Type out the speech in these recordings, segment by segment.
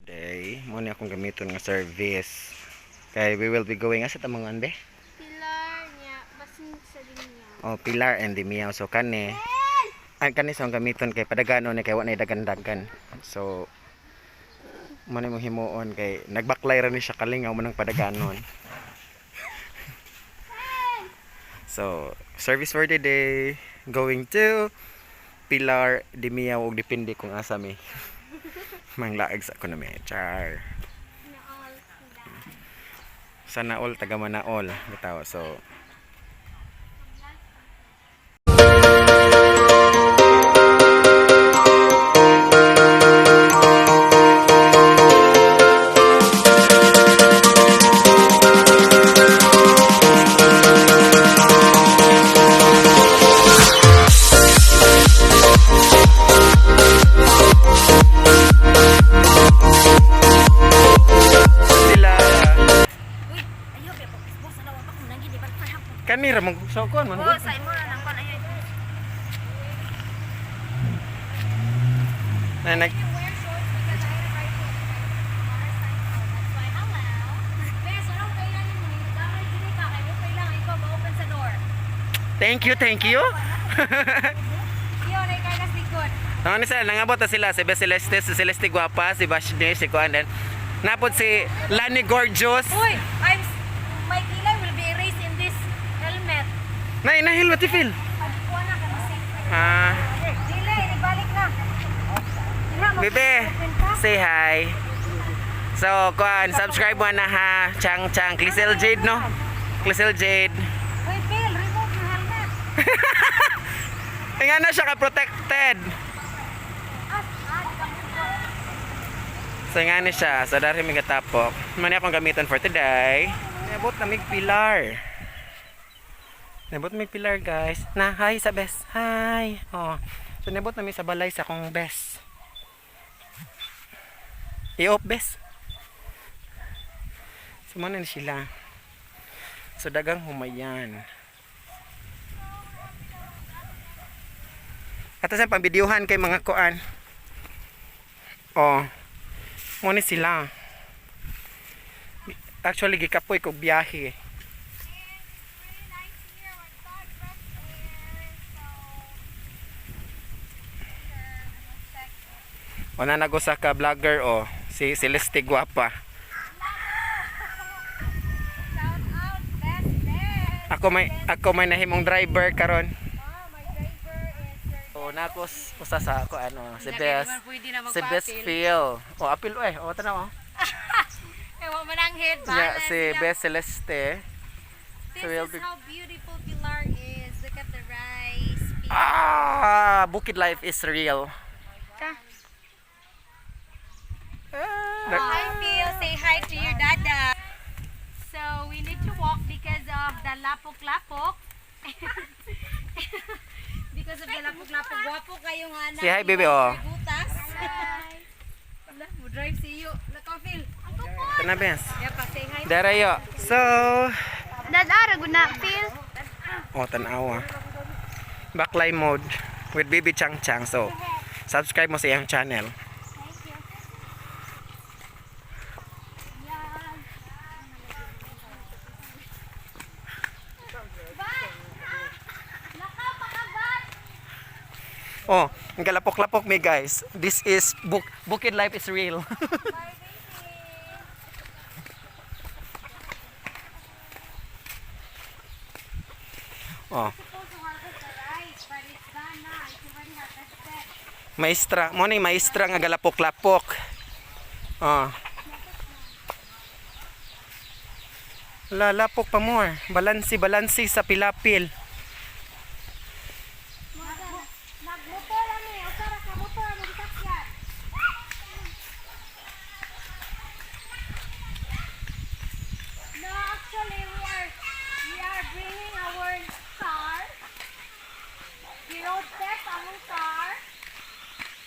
Day, mo ni akong gamiton nga service. Kay we will be going asa ta mga be? Pilar niya, basin sa linya. Oh, Pilar and the Miaw. So kani ang kani sa akong gamiton kay padagano ni kay wa nay dagan-dagan. So mo ni mong himuon kay nagbaklay ra ni siya kalingaw mo nang padaganon. So, service for the day, going to Pilar de Miaw og depende kung asa mi. Manglaag sa ako na mi. Char. Naol sila. Sana all taga Manaol bitaw. So sila Uy, ayaw kay pag sa lawa pa kung nangin di ba pa. Kani ra man so kon man. Oh, sa imo ra nang kon ayo. Na nag Wear shorts because I ride motorcycle. That's why hello. Bes, anong kailangan mo ni gamay dili ka kay mo kailangan ikaw ma-open sa door. Thank you, thank you. Iyo na kay nas likod. Ano ni sila, nangabot na sila si Bes Celeste, si Celeste Guapa, si Bashne, si Kuan, then napod si Lani Gorgeous. Uy, I'm my kilay will be erased in this helmet. Na inahil what you feel? Adi ko na kay mas safe. Ah, Dili, ibalik na. Dili, mag- bebe, open ka. say hi. So, Kuan, subscribe mo na ha. Chang Chang, Clisel Jade, no? Clisel Jade. Uy, Phil, remove your helmet. Nga na siya ka protected. So nga ni siya. So dari mi gatapok. Mani akong gamitan for today. Nabot na mig pilar. Nabot mig pilar, guys. Na hi sa best. Hi. Oh. So nabot na mi sa balay sa akong best. I-off best. So mo na ni sila. So dagang humayan. Ato sa pambidyuhan kay mga kuan. Oh. Mo ni sila. Actually gikapoy kog biyahe. It's really nice here. We've got fresh air. So, here, O na sa ka vlogger oh, si Celeste Guapa. Shout out, best best. Ako may nahimong driver karon. Oh, my driver is Sir Oh, nako usa sa ako ano, si Hindi Best. naman pwede na Si Best magpapil. Feel. Oh, apil eh. Oh, tanaw oh. Eh, wa man ang head Yeah, balance. si Best Celeste. This So we'll is be- how beautiful Pilar is. Look at the rice. Field. Ah, Bukid life is real. Hi, Phil. Say hi to your dada. So we need to walk because of the lapok-lapok. Because of the lapok-lapok. Gwapo kayo nga anak. Say hi, baby, oh. Butas. Wala, mo drive si iyo. Lakaw, Phil. Tana Bes. Yeah, pa, say hi. Darayo. So, Dada, na, Phil. oh, tanawa. Baklay mode with Baby Chang Chang. So, subscribe mo sa iyang channel. Oh, ang galapok-lapok mi guys. This is Bukid life is real. Oh, Supposed to harvest the rice, but it's done now. It's already harvested. Maestra, mo ni maestra nga galapok-lapok. Oh. Lalapok pa more. Balansi balansi sa pilapil. Nagmotor ani, usa ra ka motor ang gisakyan. No, actually we are bringing our car. The road test among car.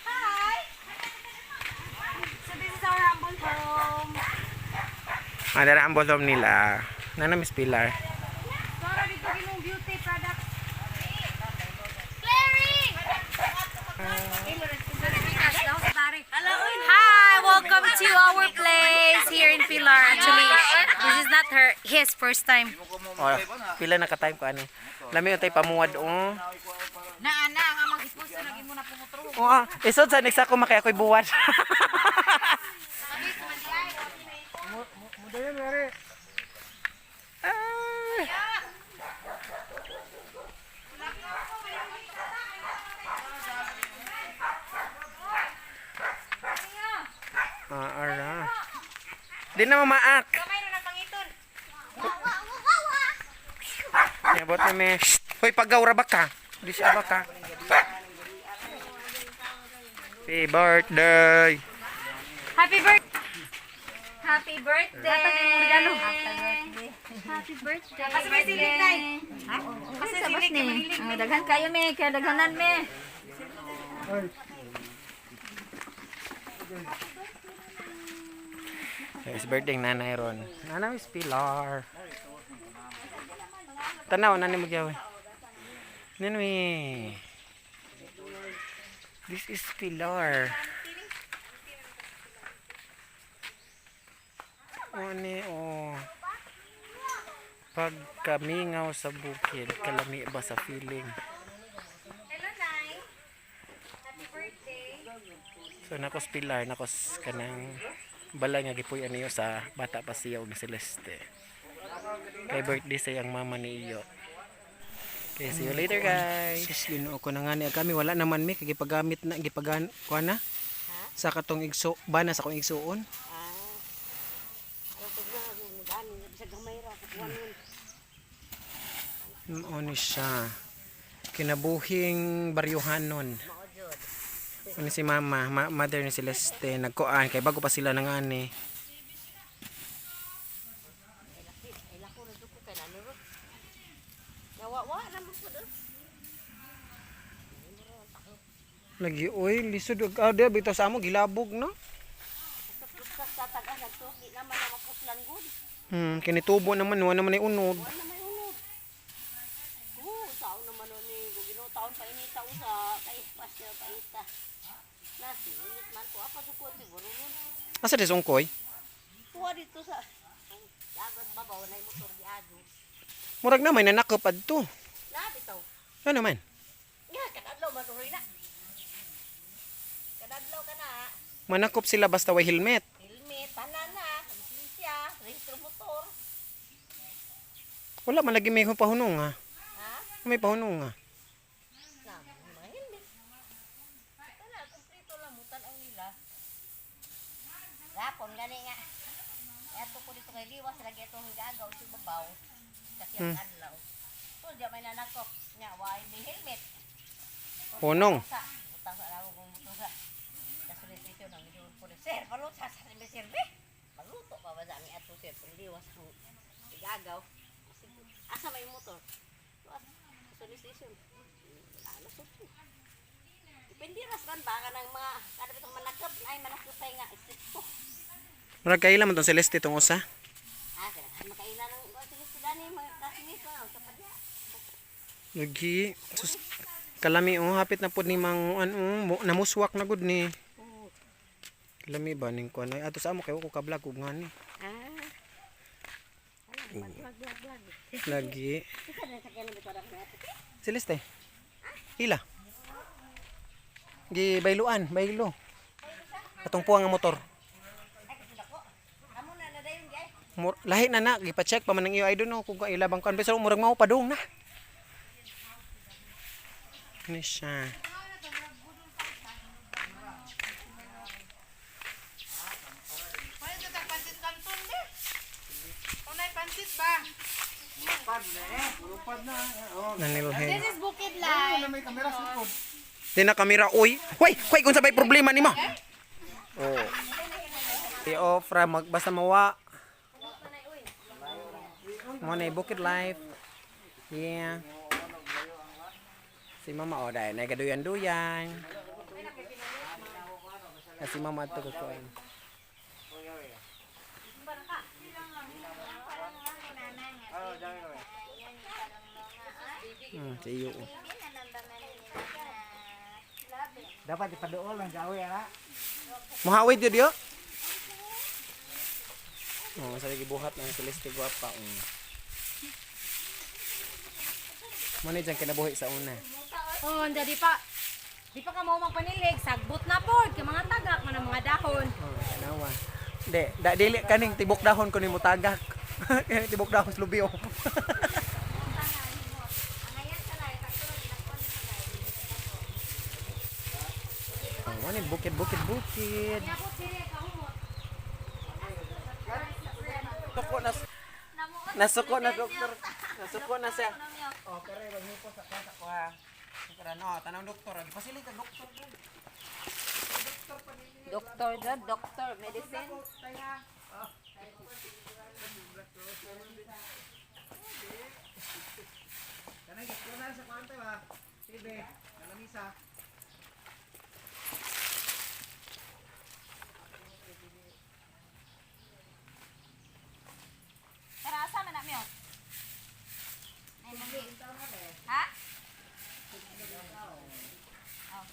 Hi. So this is our humble home. Ano ang bolom nila? Nana Miss Pilar. Para dito ginong beauty products. Clary! Hi, welcome to our place here in Pilar. Actually, this is not her his first time. Oh, pila na ka time ko ani. Lami untay pamuwad oh. Na ana nga mag-sponsor lagi mo na pumutro. Oh, ah, isod sa next ako makaya ako'y buwan. Ah. Ah, ara. Di na mamaak. Nabot na me. Shh! Hoy, pagaw ra ba ka? Di siya ba ka? Happy birthday! Happy birthday! Happy birthday! Happy birthday! Kasi may silig na. Kasi silig ni. Daghan kayo me, kaya daghanan me. It's birthday ng nanay ron. Nanay is Pilar. Tanaw, nanay magyaw. Nanay. This is Pilar. Ano oh. Pagkamingaw sa bukid, kalami ba sa feeling? Hello, Nay. Happy birthday. So nakos Pilar, nakos kanang balay nga gipuy-an niyo sa bata pa siya og ni Celeste. Kay birthday sa iyang mama ni iyo. Okay, see you later, guys. Sus, Ginoo ko na nga ni kami wala naman mi kay gipagamit na gipagan kuan na sa katong igso bana sa akong igsuon. Mao ni siya. Kinabuhing baryuhanon. Ano si mama, mother ni Celeste, nagkuan kay bago pa sila nangani. Lagi oy, lisod og ah, di bitaw sa amo gilabog no. Kinitubo naman wa naman ay unod. Asa di sungkoy? Dito sa Dagos babaw na motor di ado. Murag na may nanakop adto. Na bitaw. Ano man? Nga kadadlaw man uroy na. Kadadlaw ka na. Manakop sila basta way helmet. Helmet, tanan na, lisensya, rehistro motor. Wala man lagi may pahunong ha. Ha? May pahunong ha. Na, mga helmet. Wala, kumplito lang mutan ang nila. Rapon gani nga. Ato ko dito kay liwas lagi ato higagaw sa babaw. Kasi ang adlaw. So, di may nanakop. Nga, why may helmet. Hunong. Sa, butang sa alaw kong motor sa. Nasulit nang medyo po ni sir, paluto sa sa mi sir be. Paluto pa ba sa ami ato sir, liwas ang igagaw. Asa may motor? Sulit station. Alas 8. Depende ras kan baka ng mga kada bitong manakap ay manakap ay nga isip ko. Murag kaila man tong Celeste tong usa. Ah, kaya makaila ng sige sila ni mga kasinis pa sa padya. Lagi sus kalami oh hapit na pud ni mang ano namuswak na gud ni. Kalami ba ning kuan ay ato sa amo kay ko ka vlog ug ngani. Ah. Vlog vlog vlog. Lagi Isa na sa kanya bitaw na Celeste. Ila. Gi bayluan, baylo. Atong puwang nga motor. Ay kasi dako. Amo na na dayon di ay. Lahi na na gipa-check pa man ang iyo, I don't know kung ila bang kuan pero murag mao padung na. Ano siya? Nanilhin. This is Bukid Life. Di na kamera, uy. Hoy, hoy, kung sabay problema nimo. Oh. Di off ra mag basta mawa. Mo na Bukid Life. Yeah. Si mama oh dai nagaduyan-duyan. Na si mama ato ko kuan. Sa iyo. Oh. Dapat ipaduol ang gawi, ana. Muhawid yun yo. Oh, sa gibuhat ng Celeste Guapa. Mo ni dyan kinabuhi sa una. Oh, hindi di pa. Di pa ka mo magpanilig, sagbot na pod kay mga tagak man ang mga dahon. Oh, tanawa. Di, da, dili kaning tibok dahon ko nimo tagak. Tibok dahon sa lubi oh. Oh, mo ni bukid bukid bukid. Niabot diri kahumot. Suko na. Nasuko na, doktor. Nasuko na siya. Oh, pero maghipo sa kasa ko ha. Pero no, tanong doktor, pasili ka doktor. Doctor, doctor, medicine. Kanay gikunan sa kwanta ba? TV, kalamisa. Tara, asa man na miyo? Ay, manggi. Ha? Oh.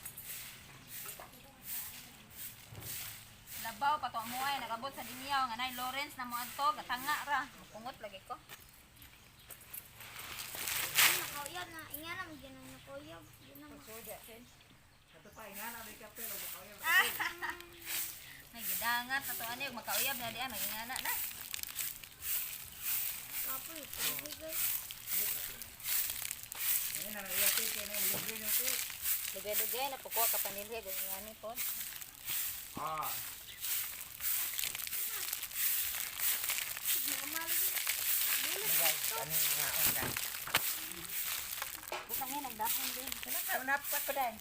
Labaw pa to mo ay nagabot sa dinyaw nga nay Lawrence na mo adto gatanga ra. Pungot lagi ko. Nakauyab na, inga na, magyan na nakauyab. Yun na. Nay gidangat pa to ani ug makauyab na di ay magingana na. Kapoy, tubig. Dugay-dugay na pukuha ka panilhig ug ingani pod. Ah. Bukang nga nagdahon din. Napa ko dai.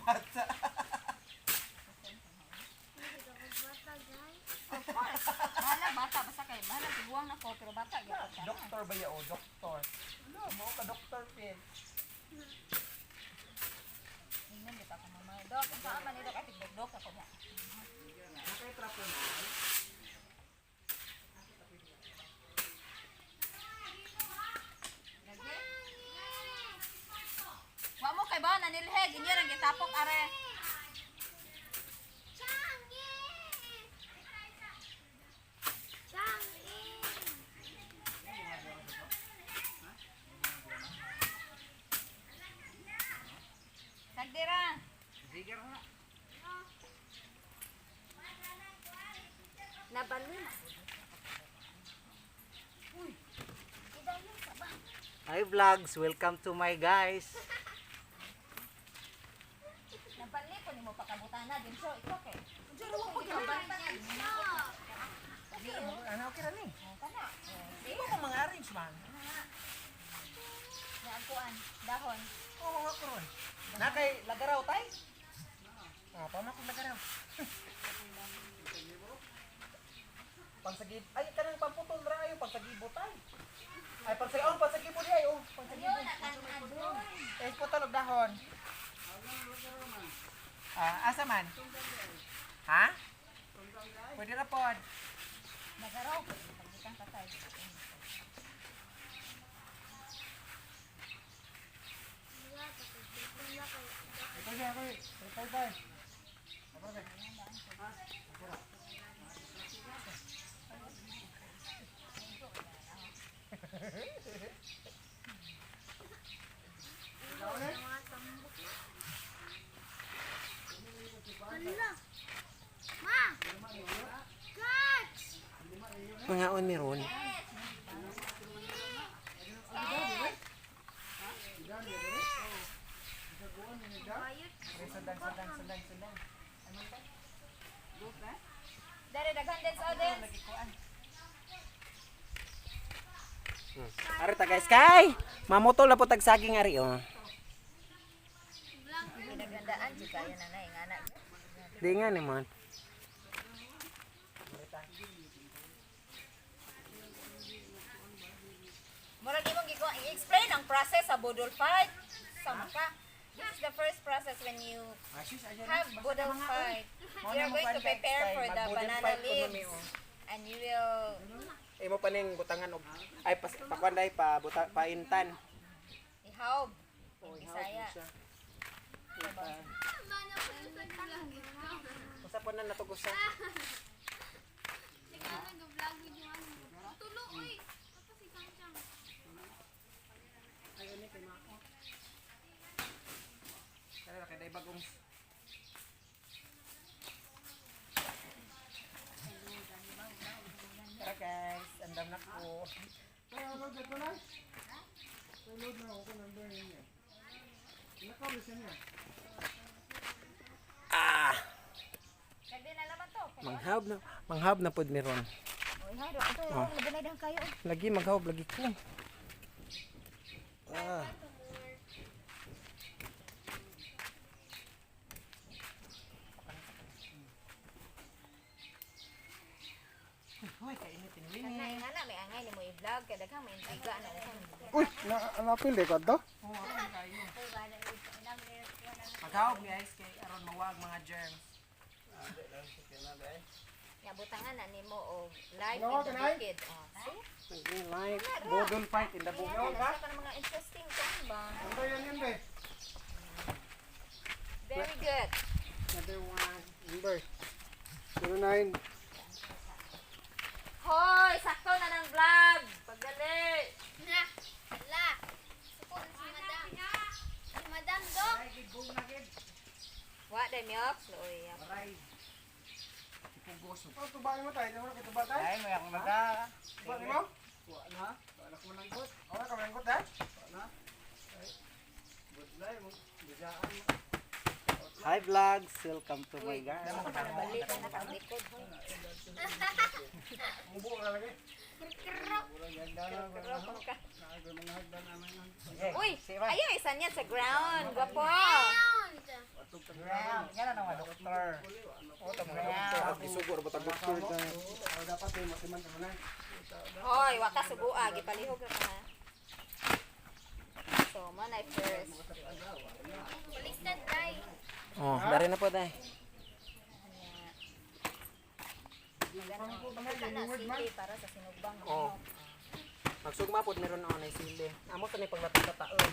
Bata. Of course. Bahala bata basta kay bahala tiguang na ko pero bata gyud ka. Doktor ba ya o doktor? Wala mo ka doktor pin. Ingnan gyud ako mama. Dok, unsa man ni dok atik dok ako niya. Wa mo kay ba nanilheg inyo rang gitapok are. Changi! Changi! Sagdira. Nabalin. Hi vlogs, welcome to my guys. Nabalin ko nimo pakabutana din so ito kay. Ano okay ra ni? Di mo ko mga arrange man. Kuan dahon. Oo, mga kuron. Na kay lagaraw tay? Ah, pa ko lagaraw. Pangsagib ay kanang pamputol ra ayo pangsagibo tay. Ay pangsag oh pangsagibo di ay oh pangsagibo. Eh putol og dahon. Ah, asa man? Ha? Pwede ra pod. Nagaraw ko pagbitan ka tay. Hala! Ma! Catch! Mga on meron. Sudan, sudan, sudan, sudan. Dere daghan din sa audience. Ari ta guys kay. Mamutol na po tag saging ari oh. Ginagandaan jud kayo na nay ngana. Di nga ni man. Murag imong gikuha i-explain ang process sa budol fight. Sama ka. This is the first process when you have boodle fight. You are going to prepare for the banana leaves. And you will Imo pa ning butangan og ay pas pakuan dai pa buta, paintan. ihawb. In Bisaya. Usa po na natugos siya. Tulo, uy. Tapos si Chang. Kaya kay dai bagong. Tara guys, andam na ko. Ah, Sabi na naman to. manghab na pod meron. Uy, haro. Ito, oh. Nabunay kayo. Lagi maghawb lagi ko. Ah. Uy, kainit ini. Kana nga na may angay nimo i-vlog kay daghang may intriga na. Uy, na napil de kadto. Maghawb guys kay aron mawag mga germs. Ya butangan na nimo og live in the bukid. Oh, see? Lagi like bodol fight in the bukid. Kaya ka ng mga interesting kan ba? Ano yan yan be? Very good. Another one. Number 09. Hoy, sakto na ng vlog. Pagdali. Na. La. Suko na si Madam. Si Madam Dok. Wa day miyok. Luoy. Oh, tuba mo tayo, mo kay tuba tayo. Ay, may akong naga. Tuba nimo? Wa na. Wa na ko mananggot. Wa ka mananggot ha? Wa na. Ay. Budlay mo. Bijaan. Hi vlogs, welcome to my guys. Balik na sa likod. Hoy. Mubo ka lagi. Uy, ayaw isa niya sa ground. Gwapo. Round. Yan na naman, doktor. Isugor ba tag doktor ta? Oh, dapat may masiman ka na. Hoy, wa ka sugua, gipalihog ra ka ha. So, mo na first. Baliktad day. Oh, dari na po dai. Kana sili para sa sinugbang. Oh. Magsugma pod meron na sili. Amo to ni paglato sa taon.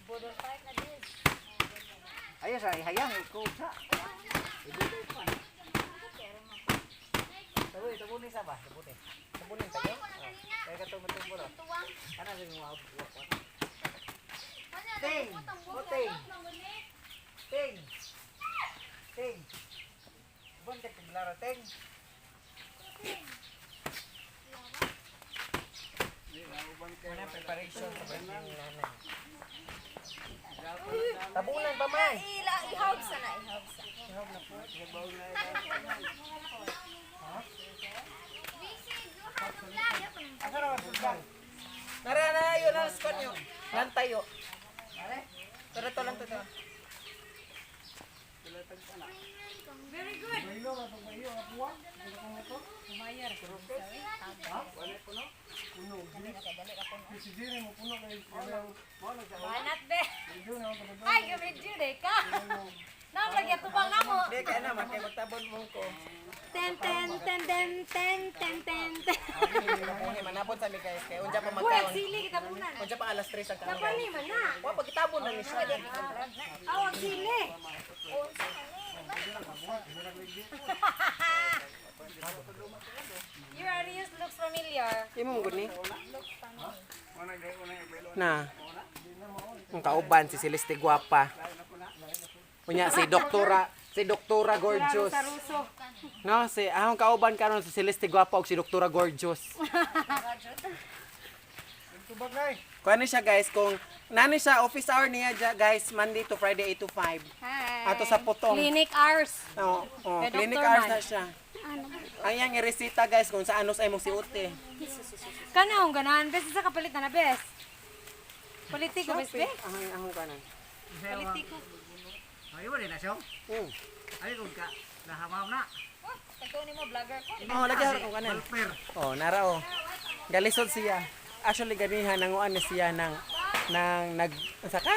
Budol fight na din. Ayos ay hayang ikaw sa. Tabo, tabo ni sa ba? Tabo ni. Tabo ni tayo. Kaya ka tumutumbo lo. Tuwang. Ana sa mga buwak. Wala na Ting! putang buhok. Ting! Ting! Ting! Buwan ka tiglaro, Ting! Una preparation sa birthday ni nanay. Tabunan pa man. Ila ihawb sa na, ihawb sa. Busy, duha ka vlog. Nara na yun ang span yun. Lan tayo. Pero to lang to to. Very good. Si Jerry mo puno kay. Banat be. Ay, gamit yun eh ka. Naam lagi atubang namo. Di kaya naman kay magtabon mo ko. Ten ten ten ten ten ten ten ten. Muni manabot sa mi guys kay unja pa Uy, magkaon. sili kita muna. Unja pa alas 3 ang kaon. Napani man na. Wa pagkitabon na ni siya. Awag sili. Your Arius looks familiar. Imo mo gud ni. Na. Ang kauban si Celeste Guapa. Unya si Doktora Gorgeous. Sa Ruso. No, si ahong kauban karon si Celeste Guapa ug si Doktora Gorgeous. Tubag na eh. Kuan ni siya guys kung nani siya office hour niya dya, guys Monday to Friday 8 to 5. Hi. Ato sa Putong. Clinic hours. Oo, oh, Kay clinic Dr. hours Man. na siya. Ang iyang iresita guys kung sa anos ay mong siute. Kana akong ganahan. Bes, isa kapalit na na, bes. Politiko, bes, be. Ahong ahong kanan. Politiko. Ay, wala na siya. Ay, kung ka, nahamam na. Ikaw ni mo, vlogger ko. Oh, lagi ko kanan. Welfare. Oh, nara oh. Galisod siya. Actually ganiha nanguan ni siya ng nag unsa ka?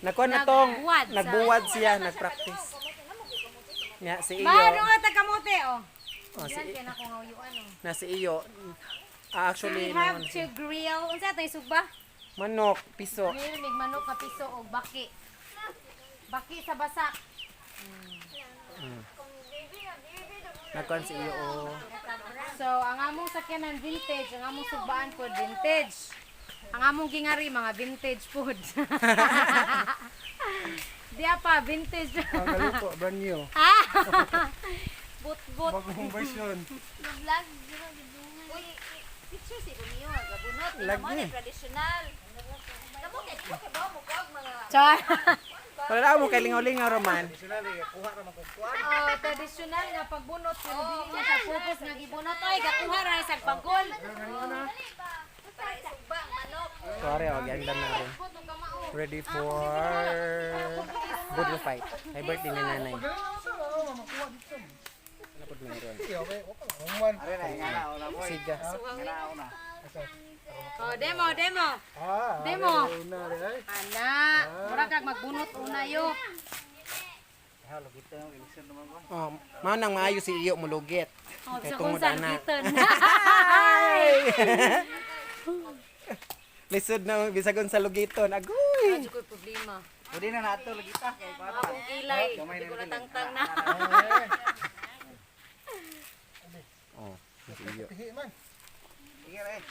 Nakuha na tong Nagbuwad sa- nagbuwad siya, nagpractice. Nga si Iyo. Maano nga taga-kamote, oh. Oh, si, Yan, kaya na kung ngawyuan, oh. na si Iyo. Ah, actually We have nanguan to siya. grill. Unsa atong isugba? Manok, piso. Grill mig manok nga piso og baki. Baki sa basak. Nagkuan si Iyo. Oh. So, ang among sakyanan vintage, ang among sugbaan po vintage. Ang among gingari mga vintage food. Diya pa vintage. Ang galuto, brand new. But-but. Bagong version. Vlog, Uy, picture si Romeo, gabunot Lagi. mo ni traditional. Char. Wala mo kay lingaw-lingaw roman. Oh, traditional nga pagbunot pero dili na sa focus nga gibunot oy gakuha ra sa pagol. Sorry, oh, gyang na rin. Ready for Budlo fight. Ay birthday ni nanay. Ano po meron? Siga. Oh, demo, demo. Ah, Demo. una rin ay. Ana, mura kag magbunot una yo. Oh, mao nang maayo si Iyo mulugit. Oh, Kay sa tungod kung saan ana. giton. Lisod na bisagon sa lugiton. Agoy. Medyo ko'y problema. Pwede na nato lagi ta kay para. Akong kilay, hindi ko natangtang na. Oh, si Iyo. Pihi man. Sige ra eh.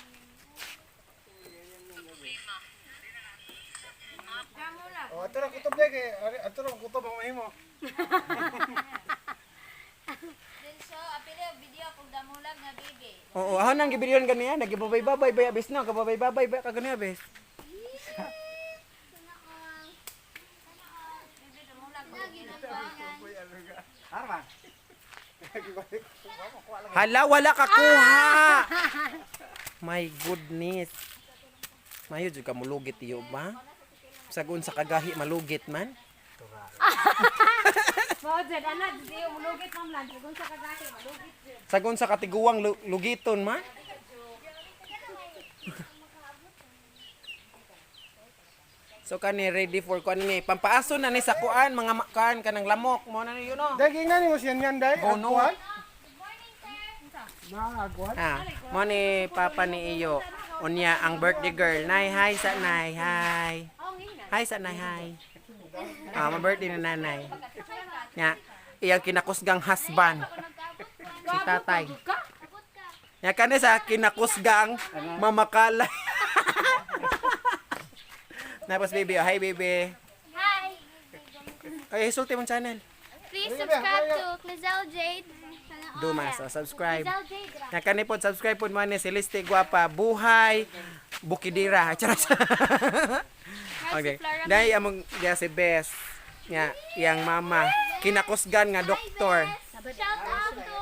Oh, ato ra kutob day kay ato ra kutob ang mahimo. Then so, apili og video kung damulag nga baby. Oo, ako nang gibilyon ganiya, nagibabay-babay bay abis na, kababay-babay bay ka ganiya abis. Arman. Hala, wala ka kuha. My goodness. Mayo jud ka mulugit iyo ba? Sagun sa kagahi malugit man. Mao jud ana di yo mulugit ma'am lang kung sa kagahi malugit jud. Sagun sa katiguang lugiton man. So kani ready for kuan ni pampaaso na ni sa kuan mga kuan kanang lamok mo na ni yun no. Day gingnan nimo siyan yan day. Bono. Agkuhan? Na agkuhan. Ah, mo ni papa ni iyo. Unya ang birthday girl. Nay, hi sa nay, hi. Hi sa nay, hi. Ah, ma birthday ni nanay. Nya, iyang kinakusgang husband. Si tatay. Nya kani sa kinakusgang mamakalay. Napos baby, oh, hi baby. Hi! Ay, sulti mong channel. Please subscribe to Clizel Jade. Dumas, oh, subscribe. Clizel Jade. ra. Nga kani pod subscribe pod man ni Celeste Guapa Buhay Bukidira. Charot. Okay. Dai among diya si Bes nga iyang mama kinakusgan nga doktor. Shout out to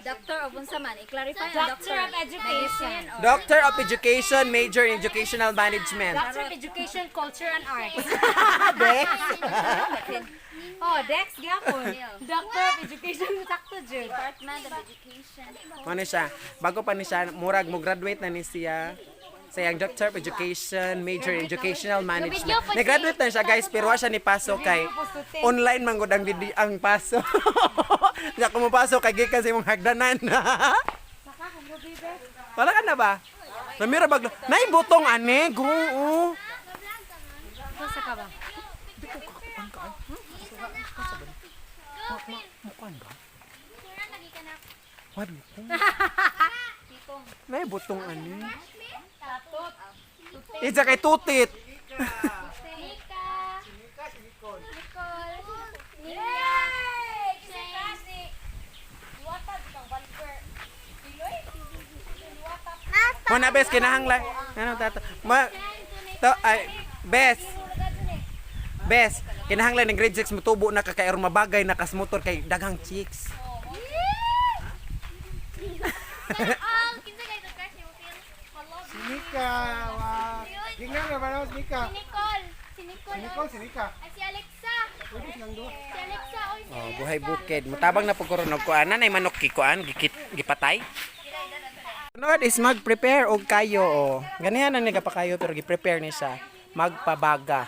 Doctor of unsa man, i-clarify ang Doctor of Education. Doctor of Education, major in Educational Management. Doctor of Education, Culture and Arts. Bes. Oh, Dex gyapon. Doctor of Education sakto jud. Department of Education. Ano siya? Bago pa ni siya murag mo graduate na ni siya sa iyang Doctor of Education, major in Educational Management. Nag-graduate na siya guys, pero wa siya ni pasok kay online man gud ang video ang paso. Siya kung mapasok kay gikan sa imong hagdanan. Wala ka na ba? Namira baglo. Nay butong ane, go. Oh. Sa ka ba? Mukuan ba? Sure, lagi ka na. What? Nay butong ane. Isa kay tutit. Nika. Nicole. Nika. Shane. Mo na bes kinahanglan. Ano tata? Ma to ay bes. Bes, kinahanglan ng grade 6 motubo na ka kay aron mabagay na kas motor kay daghang chicks. Sana all. Kinsa kay to crush ni mo feel? Si Nika, wa. Gingnan ra ba na si Nika? Si Nicole. Si Nicole. Si Nicole, si Nika. Ay, si Alexa. Pwede silang duha. Si Alexa oy si Oh, Alexa. buhay bukid. Mutabang na pud karon og kuan. Nanay manok gikuan, gikit gipatay. Sunod is mag-prepare og kayo oh. Ganihan na ni pakayo pero gi-prepare ni siya magpabaga.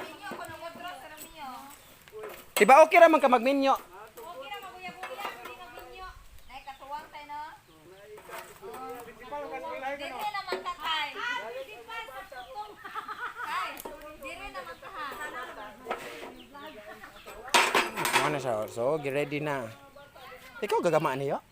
Diba okay ra man ka magminyo? Okay na maguya-guya, pwede magbinyo. Nay, katuwang tayo, no? Dili naman ka, Tay. Tay, dili naman ka, ha? Ano na siya? So, gi-ready na. Ikaw gagamaan niyo?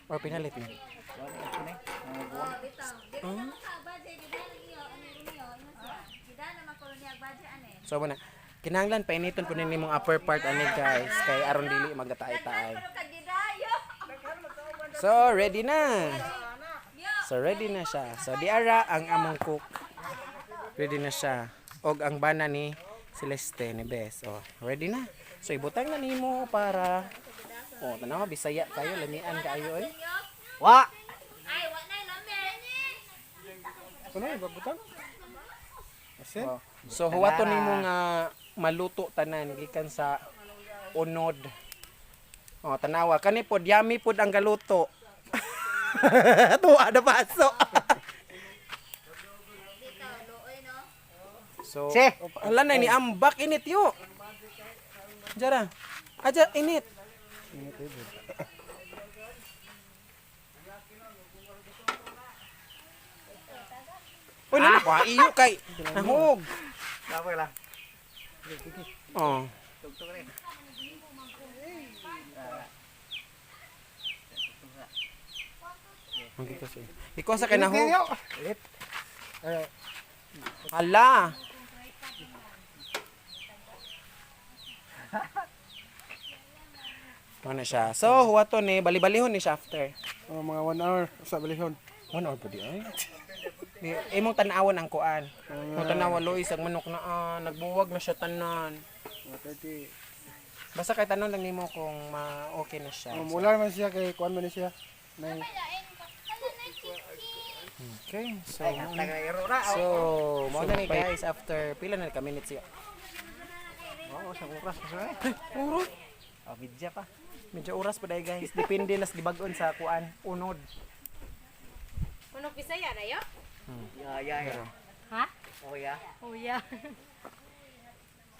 Or pinalit ni? Oh, bitaw. Dili naman ka, agbaje. Gida lang iyo. Ano yun iyo? Ano siya? Gida naman ko niya agbaje, ane. So, muna. Kinahanglan painiton po ninyo mong upper part ani guys kay aron dili magataay-taay. Pero kag gidayo. So, ready na. So, ready na siya. So, di ara ang among cook. Ready na siya. Og ang bana ni Celeste ni Bes. Oh, ready na. So, ibutang na nimo para. Oh, tanawa Bisaya kayo, lamian kaayo oy. Wa! Ay, wa na lami. Ano yung babutang? Asin? Oh. So, huwaton nimo nga maluto tanan gikan sa unod. Oh, tanawa kani pod yummy pod ang galuto. Tuwa na paso. Bitaw, luoy, no? So, Si. hala na ni ambak init yo. Jara. Aja init. Uy, nana ko iyo kay nahog. Tapos lang. Oh. Tugtog rin. Okay kasi. Ikaw sa kay nahog. Lit. Hala. Ano siya? So, huwato ni bali-balihon ni siya after. Oh, mga 1 hour sa balihon. 1 hour pa di ay. Di, imong tan-awon ang kuan. Imong tan-awan Lois ang manok na ah, nagbuwag na siya tanan. Mga 30. Basta kay tanon lang nimo kung ma-okay na siya. Oh, mula man siya kay kuan man ni siya. Nay. Okay, so Tagayro ra. so mo na ni guys after pila na ka minutes siya. Oo, sa oras pa siya. Puro. Oh, bidya pa. Medyo oras pa dahil guys. Depende nas gibag-on sa kuan unod. Manok Bisaya na yo? Ya, ya, ya. Ha? Oh, ya. Oh yeah.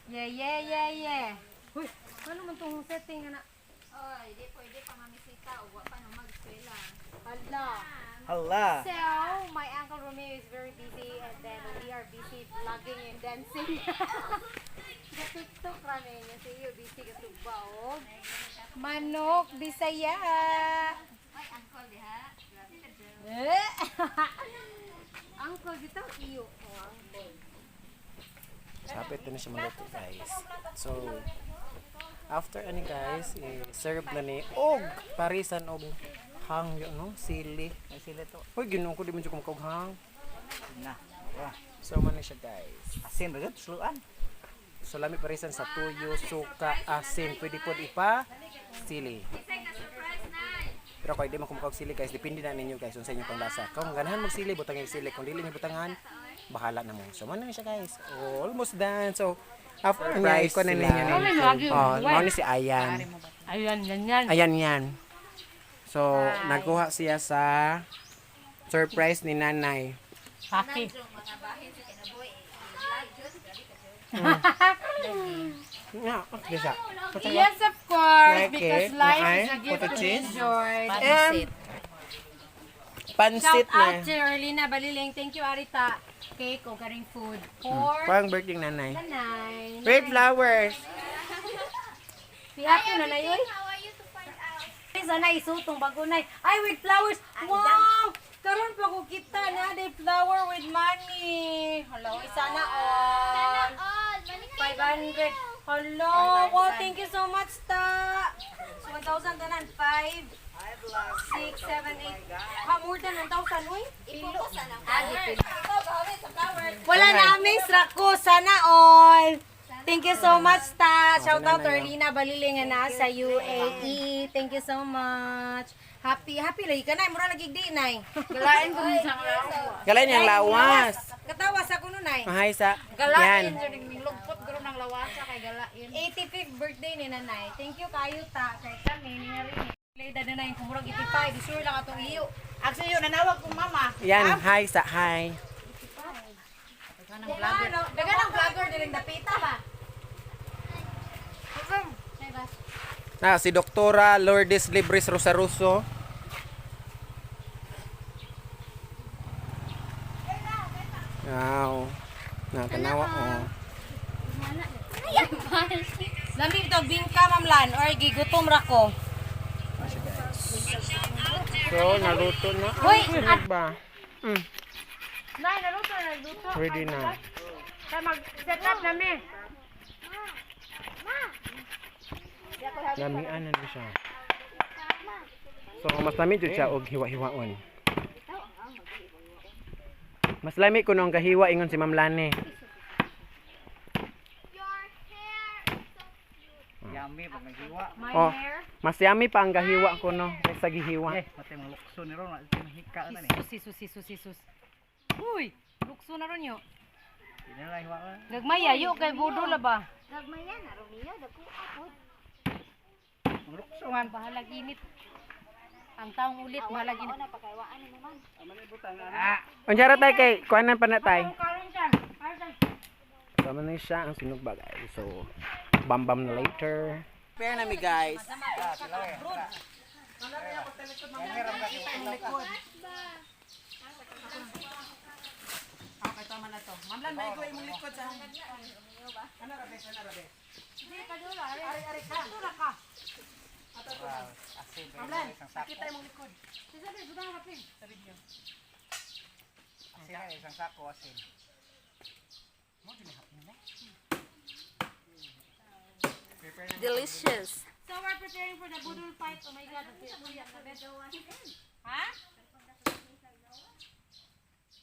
Yeah. Uy, ano man tong setting ana? Oy, di pwede pa mamisita o wa pa na mag-eskwela. Hala. Hala. So, my uncle Romeo is very busy and then we are busy vlogging and dancing. Sa TikTok rami niya sa iyo busy ka tugbaog. Manok Bisaya. Ay, uncle diha. Grabe ka dyan. Eh. Uncle dito iyo. Oh, uncle. Sapit na siya maluto guys. So after ani guys, i-serve na ni og parisan og hang yun no, sili. Ay sila to. Hoy, Ginoo ko di man jud ko makaog hang. Na. Wah. So man na siya guys. Asin ba gud sluan? So lami parisan sa tuyo, suka, asin, pwede pod ipa sili. Isay ka surprise nay. Pero kung di man ko makaog sili guys, depende na ninyo guys unsa inyong panglasa. Kung ganahan mag sili, butang yung sili. Kung dili niyo butangan, bahala na mo. So man na siya guys. Almost done. So after niya, ikaw na ninyo ni. Oh, mao ni si Ayan. Ayan, ganyan. Ayan yan. So, nagkuha siya sa surprise ni nanay. Paki. Yung mga bahin sa kinabuhi. Vlog jud, grabe ka jud. Yeah, okay siya. Yes, of course, Like because it, life naay, is a gift photo to be cheese. enjoyed. And pansit Shout out na. to Erlina Baliling. Thank you, Arita. Cake o karing food for Parang birthday nanay. nanay. Red flowers. Pihapo na na yun. How are you to find out? Sana isutong bago na. Ay, with flowers. Wow! Karon pa ko kita na the flower with money. Hello, sana all. All, 500. Hello. Wow, thank you so much, ta. So, 1,000 tanan. 5, 6, 7, 8. Ha, more than 1,000, uy. Ipokus ang flower. Ikaw, gawin sa flower. Wala na amaze rako. Sana all. Thank you so much, ta. Shout out to Erlina Baliling na sa UAE. Thank you so much. Happy, happy lagi ka na. Mura lagi di, nay. Galain ko sa Galain niyang lawas. Katawa sa kuno, nay. Mahay sa. Galain. Yan. Lugpot guro ng lawasa kay galain. 85th birthday ni nanay. Thank you kayo, ta. Kay kami, ni rin. Edad na na yung kumurag 85. Sure lang atong iyo. Actually, yun, nanawag kong mama. Yan, hi sa hi. Dagan ang vlogger diring dapita ba? Na si Doktora Lourdes Libres Rosaruso. Wow. Natanawa oh. Lami ito bingka mamlan or gigutom ra ko. So, naluto na. Hoy, Ay, ba? Nay, naluto na naluto. Ready na. Kaya mag-set up na mi. Lamian na ni siya. So, mas lami jud siya og hiwa-hiwaon. Mas lami kuno ang gahiwa ingon si Ma'am Lani. Yummy pag naghiwa. My Oh. hair. Mas yummy pa ang gahiwa kuno kaysa gihiwa. Eh, matay mga lukso ni ron, matay mga hika na ni. Sus, sus, sus, sus, sus. Uy, lukso na ron yo. Di na lang hiwa ka. Gagmay ayo kay budol la ba? Mga lukso man. Bahalag init. Ang taong ulit bahalag init. Ah, Unsa ra tay kay kuanan pa na tay. Karon siya. So, ano na siya ang sinugba guys. So, bam bam na later. Prepare na mi guys. Okay, tama na to. Ma'am Lan, may imong likod sa. Ano ra be? Ano ra be? Ari ari ka. Asin, Ma'am Lan, isang sako. nakita imong likod. Sa video. Asin na isang sako, asin. Delicious. So we're preparing for the budol fight. Oh my God. Ha?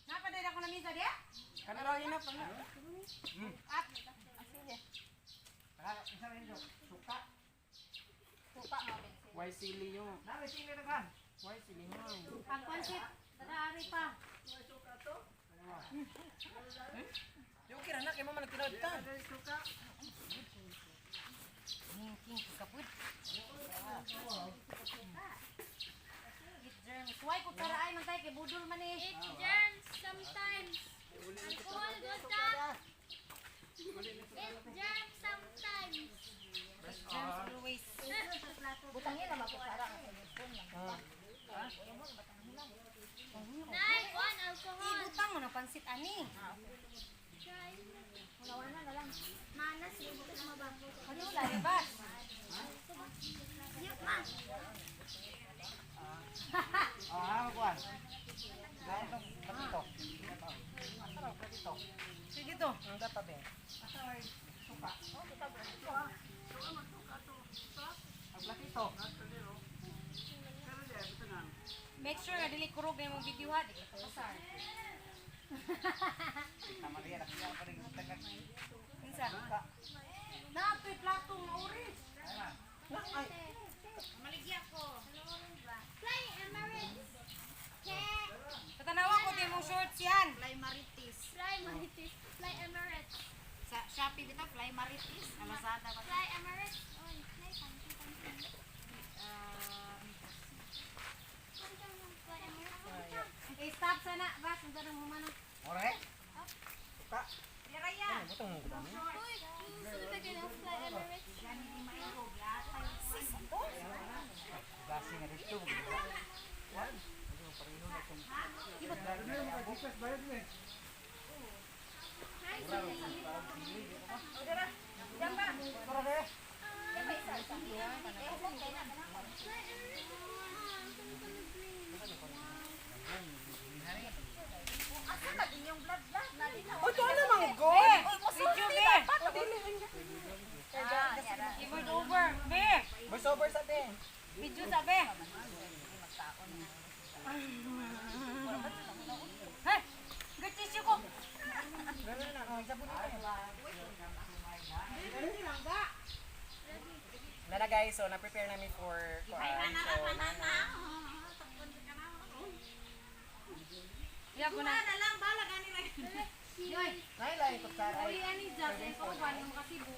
Napaday ako na misa diya? Kana raw yun na pa. Ah, isa rin yun, suka. Why silly yun? Nari, sili na kan. Why silly yun? Ang pansit, tadaari pa. Di okay ra na kay mo man nagtinood ta. King kapud. Eat germs. Why ko karaay man tayo kay budol man eh. It germs sometimes. Alcohol good ah. It germs sometimes. Germs always. Nine one alcohol. Ibutang mo na pansit ani. Manas yung mabaho. Ano la ba? Ah, kuan. Dahil itong platito. Asa raw platito? Sige to. Ang dapa be. Ang platito. Make sure nga dili kurog na imong video ha. Di ka pasar. Tama riya, nakita pa rin yung tagag. Kinsa? Na to'y platong na orange. Maligya ko. Fly Emirates. Katanawa ko di mong shorts yan. Fly Marites. Fly Marites. Fly Emirates. Sa Shopee dito, Fly Marites. Lazada ba? Fly Emirates. Oy, fly pansin pansin. Fly Emirates. Eh, stop sana. Bas, ang ganang humana. Ora eh? Suka. Uy, gusto ba kayo ng Fly Emirates? Gasi nga dito. Uy, to ano mang goal? Video be. Give it over. Be. Voice over sa be. Video sa be. Hey, good tissue ko. Nana guys, so na-prepare namin for kuan. So, nana. Ya ko na. Na lang, bala gani na. Yoy. Nay, lain kutsara. Uy, ani dyan. Sa kauban, yung makasibo.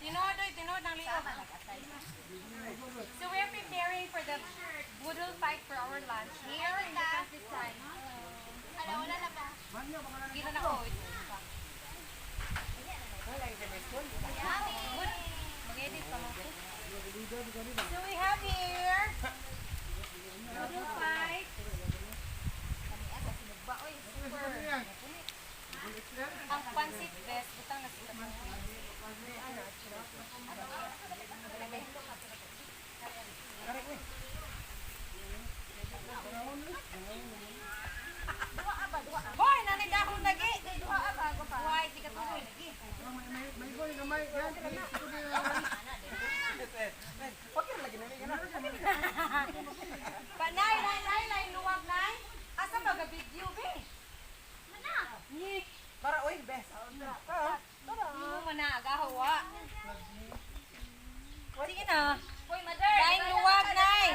Tinuod oy, tinuod ng liog. So we're preparing for the boodle fight for our lunch here in the countryside. Ala, wala na ba? Kita na ko. Good. Mag-edit pa mo. So we have here boodle fight. Super. Ang pansit best, butang na sila. Boy, nanay dahon lagi. Duha bago pa. Why, di ka tuloy lagi. Maligo ni gamay. Yan. Okay lagi na na. Pa nay, nay, nay, nay, luwag nay. Asa ba ga video be? Mana? Ni, Para oy, best. mo man na agahawa. Sige na. Hoy, mother. Daing luwag nay.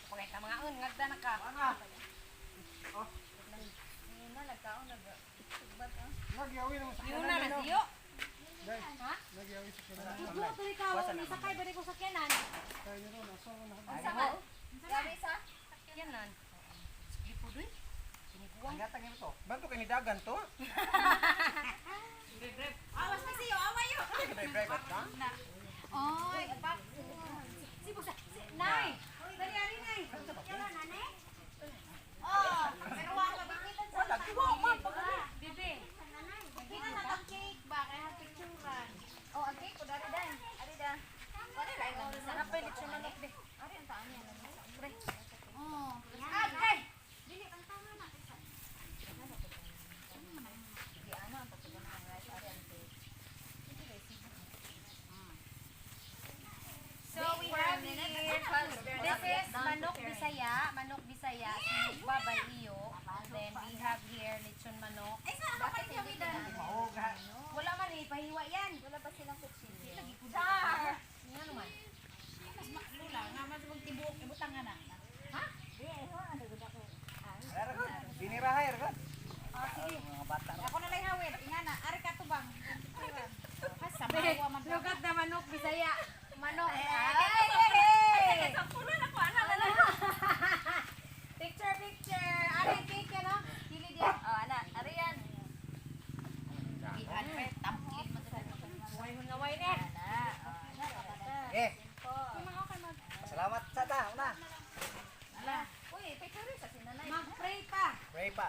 Pagay ta mga un, ngagda na ka. Nagyawi naman sa Yun na na siyo. Ha? Nagyawi sa kanila. Tudlo to ikaw, nisakay ba ko sakyanan? Kaya nyo ron, aso na. Gabi sa? Sakyanan. Sige po doy. Siniguan. Gatag nimo to. Banto kay ni dagan to. Awas na siyo, away yo. Drive ka? Oy, pak. Sibo sa nay. Dali ari nay. Oh, pero wa mabibitan sa Bebe. Kita na ang cake ba? Kaya picturean. Oh, ang cake ko dari dan. Ari da. Wala lang lamisa. Napay lechon manok be. Ari ang taan niya lamisa. Oh. Agay. Dili, ang tama na. Di ano ang pagtugon ng rice ari ang cake. So we have here, this is manok Bisaya, sinugba by iyo. And then we have here lechon manok. Ay, saan ako kayo dan? Wala man eh, pahiwa yan. Wala ba silang kutsilyo? Char! Nga naman. Binirahay ra. Oh, sige. Mga bata. Ako na lang hawid. Ingana, ari ka tubang. Look at the manok Bisaya. Manok. Ay, Ay, ay, ay, ay. Picture, picture. Ari, cake yan, oh. Kilid yan. Oh, ana, ari yan. Way hun na way ne. Ana, oh, ana. Eh. Salamat sa ta, una. Uy, picture sa sinanay. Mag-pray pa. Pray pa.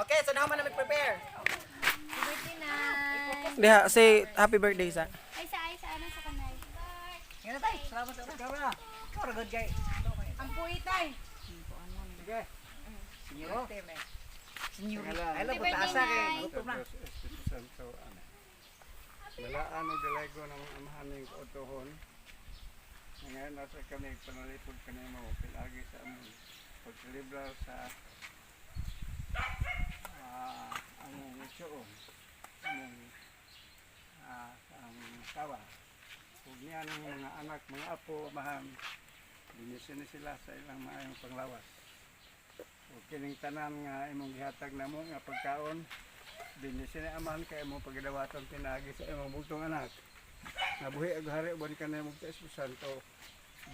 Okay, so now man na prepare. Happy birthday, Nay. Diha, say happy birthday sa. Ay, sa ano sa kanay. Ngano tay? Salamat sa una. Ikaw ra. Ikaw ra good kay. Ang puitay. Sige. Senyor. Senyor. Ay Happy la birthday, asa kay Nay. gutom na. Diyos, Espiritu Santo. Amen. Balaan og dalaygo ng amahaning kautohon. Ngayon nasa kami panalipod kanimo pilagi sa among pagselebrar sa among igsuon, among ang tawa. Ug niya ng mga anak, mga apo, amahan, binisyon ni sila sa ilang maayong panglawas. Ug kining tanan nga imong gihatag namo nga pagkaon, binisyon ni amahan kay imong pagdawaton pinaagi sa imong bugtong anak. Nabuhi ag hari uban kanimo sa Espiritu Santo.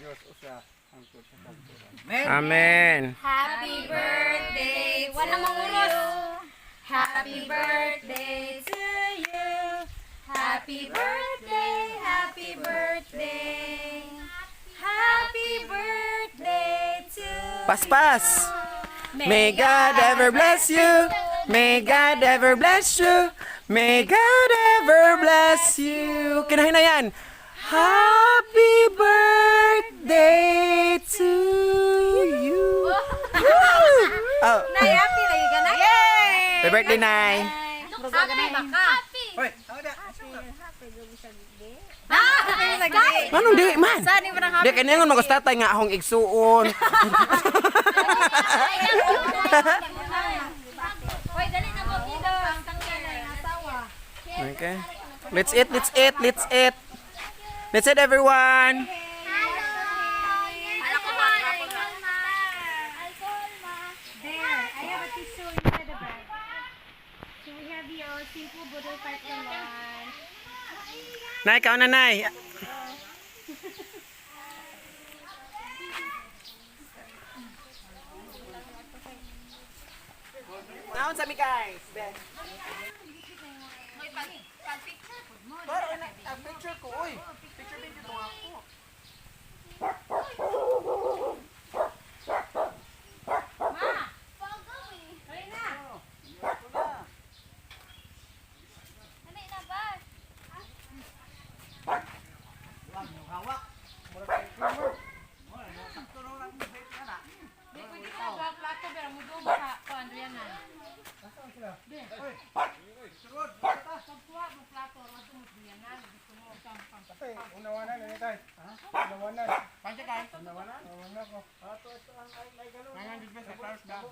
Dios usa hangtod sa kamturan. Amen. Happy birthday. Wala mang uros. Happy birthday to you. Happy birthday, happy birthday. Happy birthday to Paspas. May God ever bless you. May God ever bless you. May God ever bless you. Kinahin na yan. Happy birthday to you. Woo! Oh. Nay, happy lagi ka na. Yay! Happy birthday, Nay. Happy ba ka? Happy. Hoy, ako da. Ah, lagi. Anong di man? Saan mo nang Di kay ningon magustatay nga akong igsuon. Hoy, dali na mo dito. Asawa. Okay. Let's eat, let's eat, let's eat. Let's eat, everyone. Alcohol. Alcohol, ma. There, I have a tissue inside the bag. Nay, ikaw na, Nay. Naon sa mi guys? Be. Pero ana, ang picture ko, oy. Picture video to ako. Di pwede ka nagpa-plato pero mudo ka ko Andriana. Pagkuha mo plato, ato mo Andriana, gusto mo pang pang. Unawanan na tayo. Unawanan. Unawanan. Unawanan ko. Ato ito ang ay ay galon. Plato.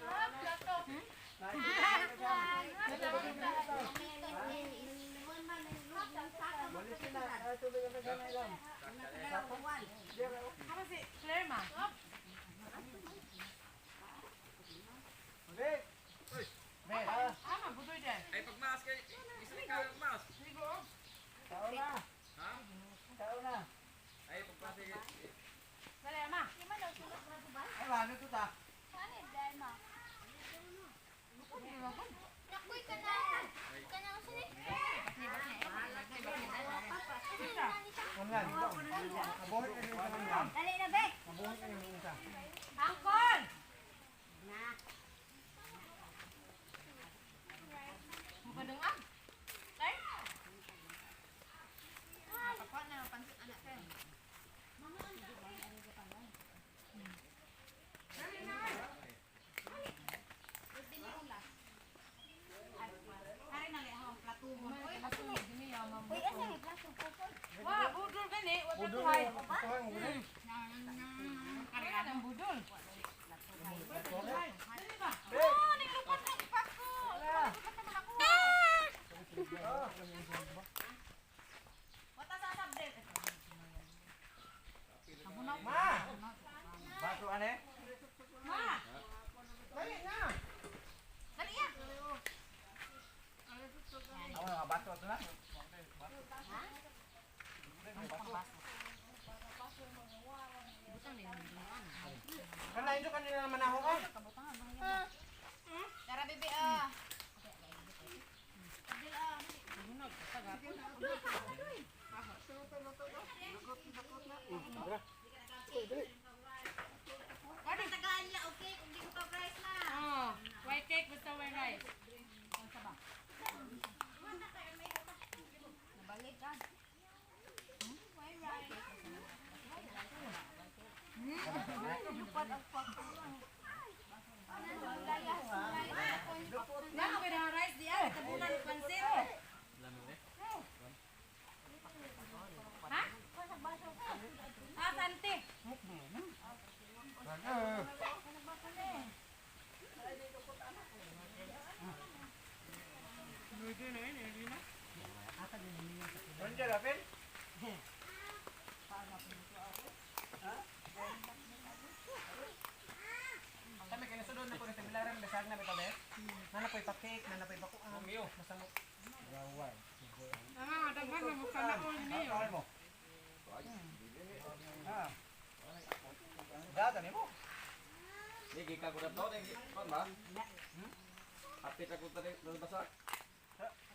Ano si Claire ma? Ama budoy din. Ay, pag-mask kayo, isa ikaw ang mask. Tao na. Tao na. Ay, pag-mask kayo. Dali ama. Ay, wala to ta. Unlan. Mabuhay ka rin sa unlan. Dali na, be. Mabuhay ka rin sa Angkol. Mukadungag. Tay. Pakuha na pansit anak tayo. Uy, asa may plato ko? Wa, budol gani, wa platuhay. Kaya ang budol. Dali ba? Oh, naglupat ang pako. Wata sa sabdel. Ma! Baso ane? Ma, Dali na! Dali ya. Ako nga baso ato na. Kanain ko kanila naman ako ah. Tara, bebe, ah. Tagaan niya, okay? Kung di ko pa price na. Oh, white cake basta white rice. Nabalik ka. Na ko na rice di ay tabunan pansit. Ha? Ah, sante. Bonjour, Rapin. Kami kay nasunod na po sa bilaran bisag na bitaw be. Nana po'y pa-cake, nana po'y pakuan. Masamo. Mama, daghan na mo kana ko niyo. Ano mo? Ah. Data nimo. Hindi, ka ko na to. Pan ba? Apit ako tayo ng basak.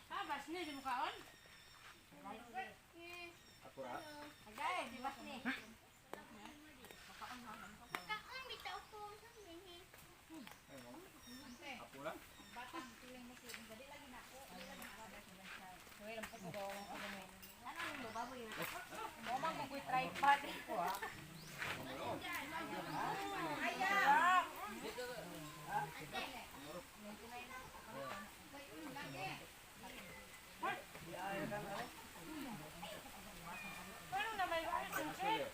Ha, bas ni di mo kaon? Ako ra. Agay, di ba ni? Ako ra. Mo man ko koy tripod. Paano na may rice and cake?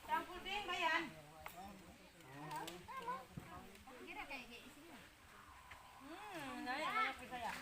Tangkol din ba yan? Nai, ano kaya?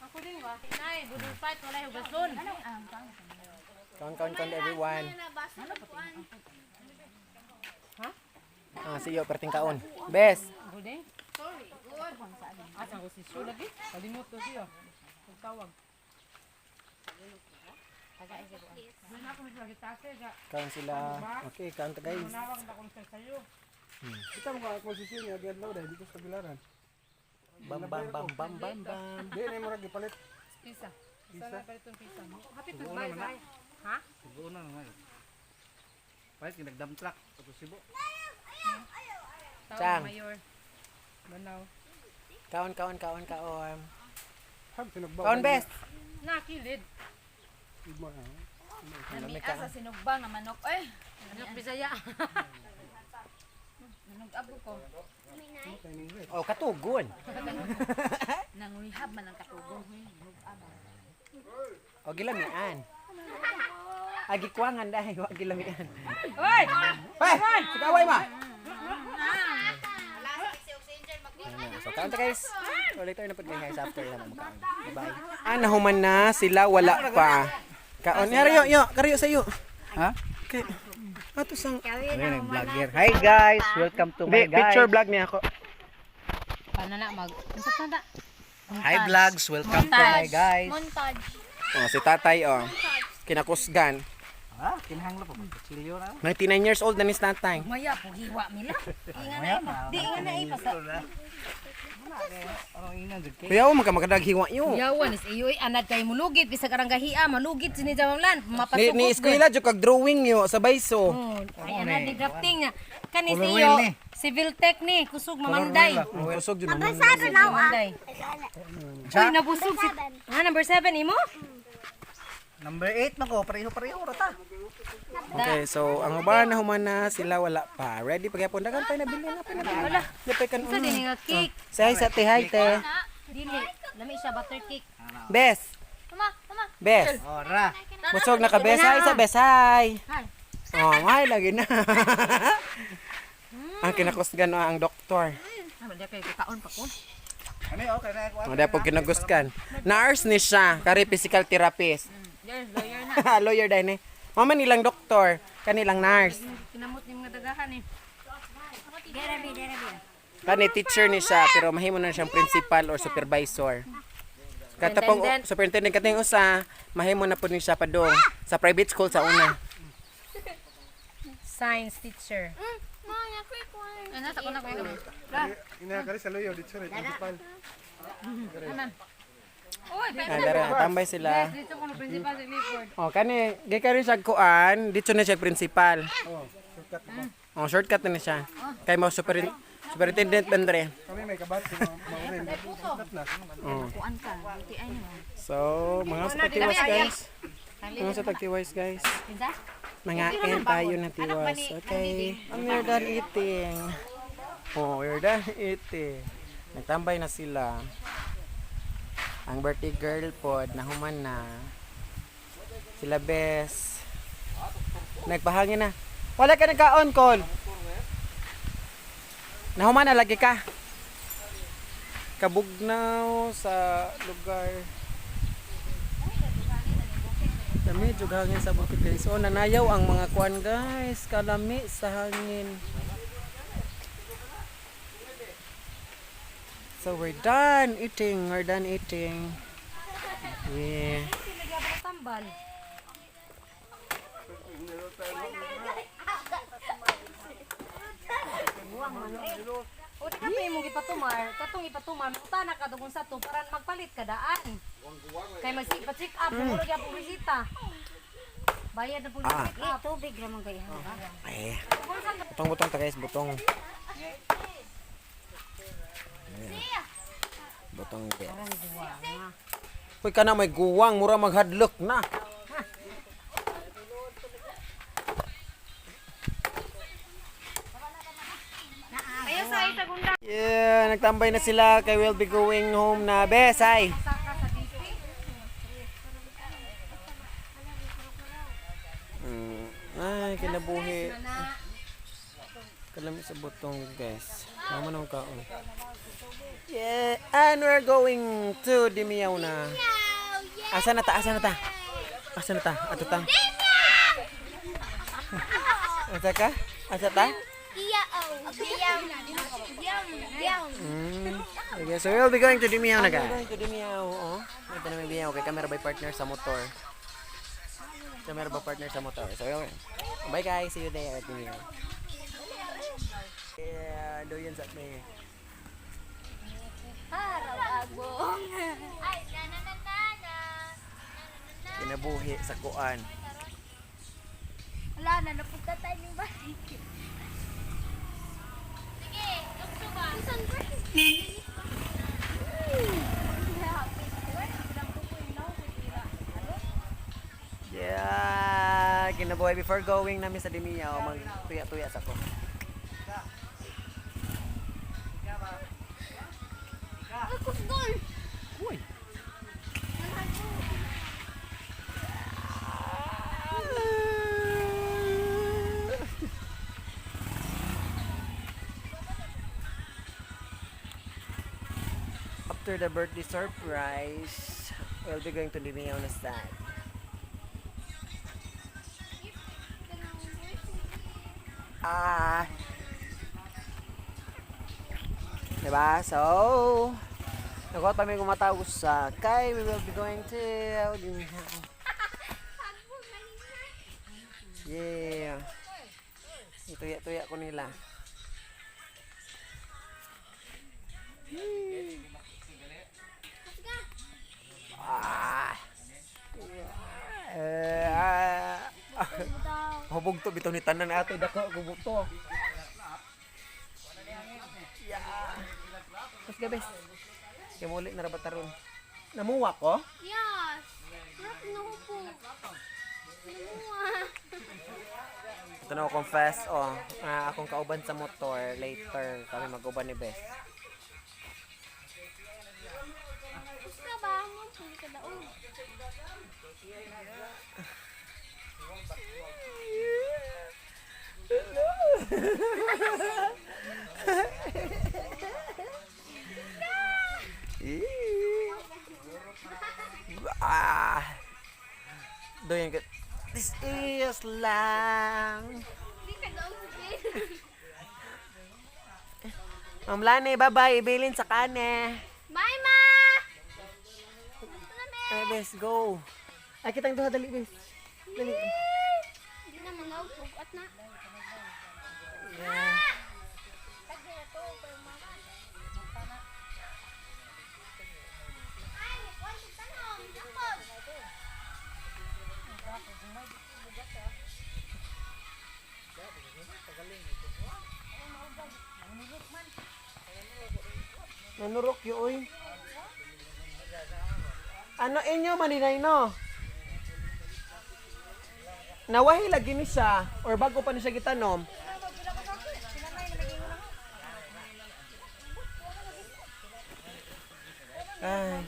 Ako din ba? Nay, budol fight wala hugason. Count, count, count everyone. Ah, siyo, perting kaon. Bes. Asa ko si Sue lagi? Kalimot to siya. Tawag. Kaon sila. Okay, kaon ta guys. Kita mo ka posisyon niya giadlaw dahil dito sa bilaran. Bam bam bam bam bam bam. Di na mo ra gipalit. Pisa. Pisa. Palitong pisa. Happy to buy say. Ha? Sugo na naman. Palit nagdam truck ato Cebu. Chang. Mayor. Banaw. Kaon, kaon, kaon, kaon. Hag sinugbaw. Kaon, bes. Nakilid. Igmo na. Lamig ka. Sa sinugba nga manok eh. Manok Bisaya. Nanugabo ko. Oh, katugon. Nanguyhab man ang katugong. O gilamian. Agi kuangan dahil wa gilamian. Hoy! Hoy, sigaway ma. So kaon ta guys. So later na pud guys after na makaon. Bye. Ah, nahuman na sila wala pa. Kaon yo yo, kariyo sa iyo. Ha? Okay. Ato sang Ano yung vlogger? Hi guys, welcome to my Di, guys. picture vlog niya ako. Paano na mag unsa ta na? Hi vlogs, welcome to my guys. Montage. Oh, si tatay oh. Kinakusgan. Ah, kinahanglan pa magkutsilyo na. 99 years old na ni si tatay. Maya po hiwa mila. Maya na. Di nga na ipasa. Anong ina jud kay? Kuya, oh, magkamakadaghiwa yo. Yawan is iyo anad kay mulugit bisag arang gahia malugit sini jamamlan Ni, mapasukot. ni eskwela jud kag drawing yo sa bayso. Oh, ay anad ni drafting niya. Kani Color si wheel iyo ni. civil tech ni kusog mamanday. Kusog jud naman. Mamanday. Uy, nabusog si Ha, number 7 imo? Number 8 man ko, pareho-pareho ra ta. Okay, so ang uban na human na sila wala pa. Ready pa gyapon dagan pa nabili na pa nabili. Wala. Di kan. Sa din nga cake. Say hi sa te, hi te. Dili, lami siya butter cake. Bes. Mama, mama. Bes. Ora. Busog na ka bes. Hi sa bes, hi. Hi. Oh, hi lagi na. Ang kinakusgan na ang doktor. Ah, di kay kaon pa ko. Ano okay na ako. Wala po kinagusgan. Nurse ni siya, kari physical therapist. Yes, lawyer na. Lawyer din eh. Mama nilang doktor, kanilang nurse. Kinamot ni mga dagahan eh. Kani teacher ni siya pero mahimo na siyang principal or supervisor. Katapong superintendent kating usa, mahimo na po ni siya padung sa private school sa una. Science teacher. Mama, quick one. Ano sa kuna ko gamay. Ina kari sa loyo dito sa principal. Uy, Ah, dara, tambay sila. Dito ko no principal sa Clifford. Oh, kani gikan rin siya kuan, dito na siya principal. Oh, shortcut ba? Oh, shortcut na ni siya. Kay mo superintendent Andre. Kami may kabat maurin. Shortcut na. Oh. Kuan ka. Buti ay nimo. So, mga sa tagtiwas guys. Mga sa tagtiwas guys. Kinsa? Mangain tayo ng tiwas. Okay. And we're done eating. Oh, we're done eating. Nagtambay na sila. Ang birthday girl pod, nahuman na. Sila bes. Nagpahangin na. Wala ka nagkaon, Col. Nahuman na lagi ka. Kabugnaw sa lugar. Dami jug hangin sa bukid guys. Oh, nanayaw ang mga kuan guys. Kalami sa hangin. So we're done eating. We're done eating. Yeah. Tambal. O di ka pa imong gipatumar, katong ipatumar, mutana ka dugon sa to para magpalit ka daan. Kay magsipa check up, mura gyapon resita. Bayad na po Ah. check up. Tubig ra man kay ha. Eh. Butong butong ta guys, butong. Ayan. Butong guys. Uy, kana may guwang, mura maghadlok na. Ayaw sa isa gunda. Yeah, nagtambay na sila kay we'll be going home na. Bes, hi. Ay, kinabuhi. Kalami sa butong, guys. Mama nang kaon. Yeah, and we're going to Dimiyaw na. Asa na ta? Asa na ta? Asa na ta? Ato ta? Asa ka? Asa ta? Okay, so we'll be going to Dimiyaw na, guys. Going to Dimiyaw, oh. Ito na may Dimiyaw kay camera by partner sa motor. Camera by partner sa motor. So, yun. Bye guys, see you there at Dimiyaw. Yeah, doon sa may. Ay, na na na na na. Kinabuhi sa kuan. Wala na, napunta tayo ng balik. Sige, tukso ba? Saan ba? Yeah, kinabuhi before going namin sa Dimiyaw, magtuya-tuya sa ko. Ay, kusgol! Uy. After the birthday surprise, we'll be going to Dimiyaw na side. Ah. Diba? So, nakuha pa may kumatawag sa kay we will be going to Dimiyaw. Yeah. Ituya-tuya ko nila. Ah. Eh, ah. Hubog to bitaw ni tanan ate dako gubog to. Yeah. Mas gabes. Kay muli na ra ba taron? Namuwa ko? Yes! Sarap na hupo. Namuha. Ito na ako confess, oh, ah, akong kauban sa motor later kami mag-uban ni Bes. Gusto ba? Mo, puli ka daog. Ah. Doon ka. This is lang. Hindi ka daog sa Ma'am Lani, bye-bye. Ibilin sa kane. Bye, ma! Ay, Bes, go. Ay, kitang duha, dali, Bes. Dali. Hindi naman daog. Bugat na. Yeah. Ay, may tanong. Dakog. Nanurok yun, oy. Ano inyo, maninay, no? Nawahi lagi ni siya, or bago pa ni siya gitanom. Ay.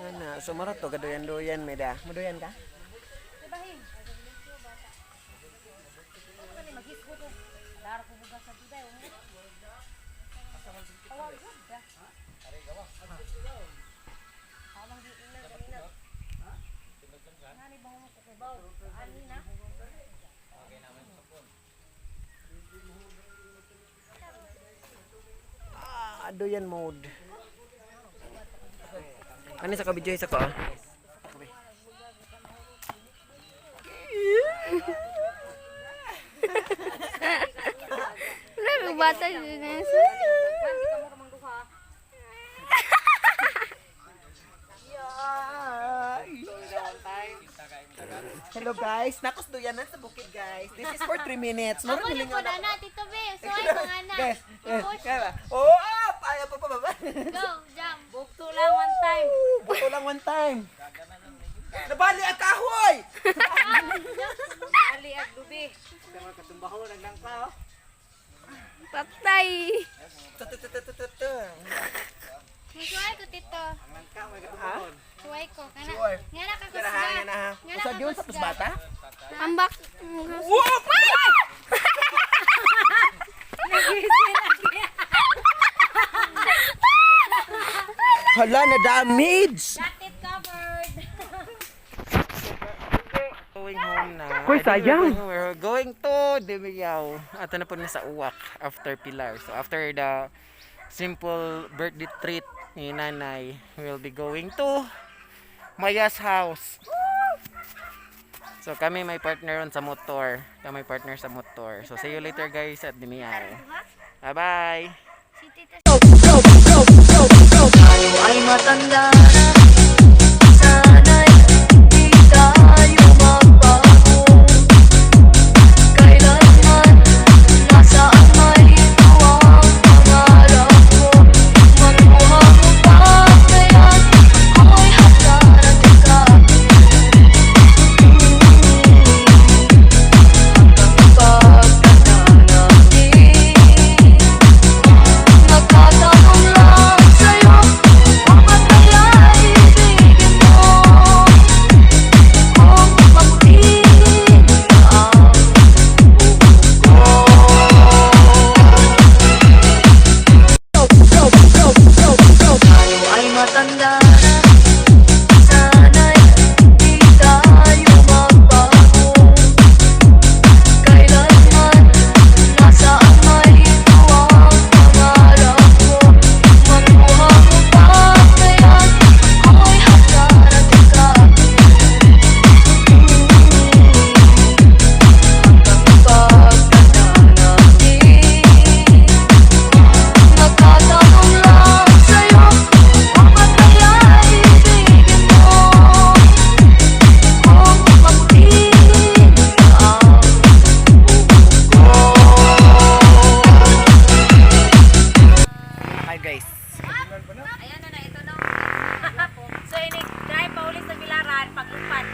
Ano, sumarot to, gaduyan-duyan, meda. Maduyan ka? Ah, duyan mode. Ano sa kabidyo isa ko ah? Wala, may bata dyan. Hello guys, nakos duyan na sa bukid guys. This is for 3 minutes. Ako Mura na nilingaw po na. na, Tito B. So, ay, mga anak. Guys, guys, kaya ba? Oh, ah, ayaw pa pa ba? Go, jump. Bugto lang one time. Buto Ato lang one time. Nabali ang kahoy! Ali ag lubi. Patay. Tu-tu-tu-tu-tu-tu. Suway ko, tito. Ha? Suway ko. Kana, Suway. nga na Nga na ha, kakusga. nga na ha. Nga na Usa gyud sa kakusga. bata? Ambak. Whoop! Hala na damage. Got it covered. Going home na. Hoy, sayang. We're going to Dimiao. Ato na po na sa Uwak after Pilar. So after the simple birthday treat ni Nanay, we'll be going to Maya's house. So kami may partner on sa motor. Kami may partner sa motor. So see you later, guys, at Dimiao. Bye-bye. Si tita. Ay matanda na. Sana'y di tayo magbago. Kailanman, nasaan man ito ang pangarap ko. Makuha mo pa kaya't ako'y handa na yakapin hanggang pagkatanda natin. Nagtatanong lang sa'yo, bakit kaya ibigin mo? Kung maputiin ang buko. Tayo ay matanda na. Sana'y di tayo magbago. Kailanman, nasaan man ito ang pangarap ko. Makuha mo pa kaya't ako'y handa na yakapin hanggang pagkatanda natin. Nagtatanong lang sa'yo, bakit kaya ibigin mo? Kung maputiin ang Hi, guys. Ayan na na, ito na. So, ini drive pa ulit sa Bilaran, paglupad.